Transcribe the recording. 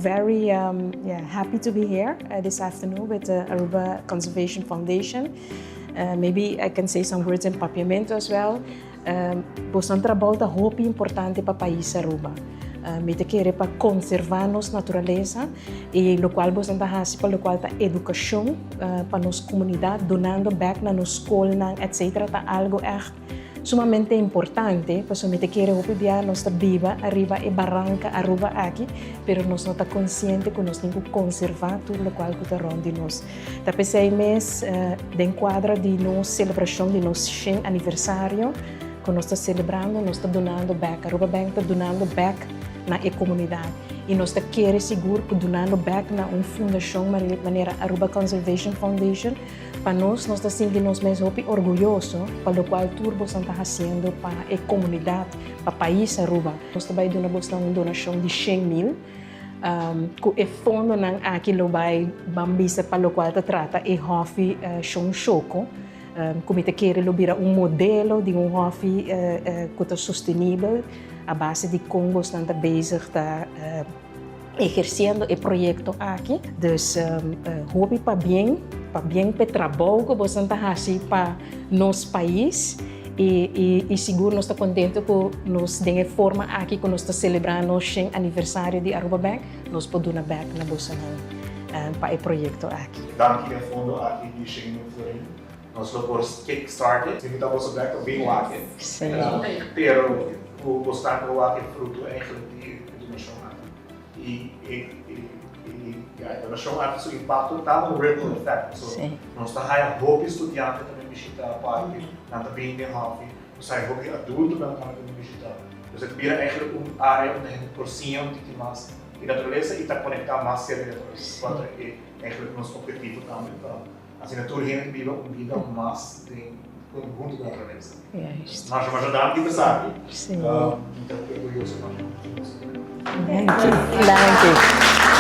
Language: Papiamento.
very yeah, happy to be here this afternoon with the Aruba Conservation Foundation. Maybe I can say some words in Papiamento as well. Boso trabou ta hopi importante pa pais Aruba. Mi ta kere pa konservá nos naturalesa i lokual boso ta hasi pa lokual ta edukashon pa nos komunidat, donando back na nos skolnan, etc. Ta algo echt sumamente importante, pasobra mi ta kere hopi bia nos ta biba ariba e baranka Aruba aki, pero nos no ta konsiente ku nos tin ku konservá tur lokual ku ta rònt di nos. Ta p'esei mes den kuadra di nos selebrashon di nos 100 aniversario ku nos ta selebrando, nos ta donando bèk, Aruba Bank ta donando bèk na e komunidat. I nos ta kere sigur ku donando bèk na un fundashon manera Aruba Conservation Foundation, pa nos, nos ta sinti nos mes hopi orguyoso pa lokual tur boso ta hasiendo pa e komunidat, pa pais Aruba. Nos ta bai duna boso un donashon di 100.000, ku e fondonan aki lo bai ban bisa pa lokual ta trata e hòfi Shon Shoko, ku mi ta kere lo bira un modelo di un hòfi ku ta sostenibel a base di kon bosnan ta bezig ta ehersiendo e proyekto aki. Dus hopi pabien, pabien pa e trabou ku bosnan ta hasi pa nos pais i sigur nos ta kontentu ku nos den e forma aki ku nos ta selebrá nos 100 aniversario di Aruba Bank, nos por duna bèk na bosonan pa e proyekto aki. Danki e fondo aki di 100.000 florin. Nos lo por kickstart it. Invitá boso bèk pa bin wak. Pero ku bo ta ku wak e fruto eigenlijk di e donashon aki. I ja, e donashon aki su impakto ta un ripple effect. So nos ta haya hopi studiante tambe bishitá parke, nan ta bin den hòfi, nos haya hopi adultonan tambe ta bin bishitá. Dus e ta bira eigenlijk un área unda hende por siña un tiki mas di naturalesa i ta konektá mas serka di naturalesa. Kual ta e eigenlijk nos objetivo tambe pa asina tur hende biba un bida mas den huntu ku naturalesa. Masha masha danki pa esaki. Mi ta orguyoso masha. Danki. Danki.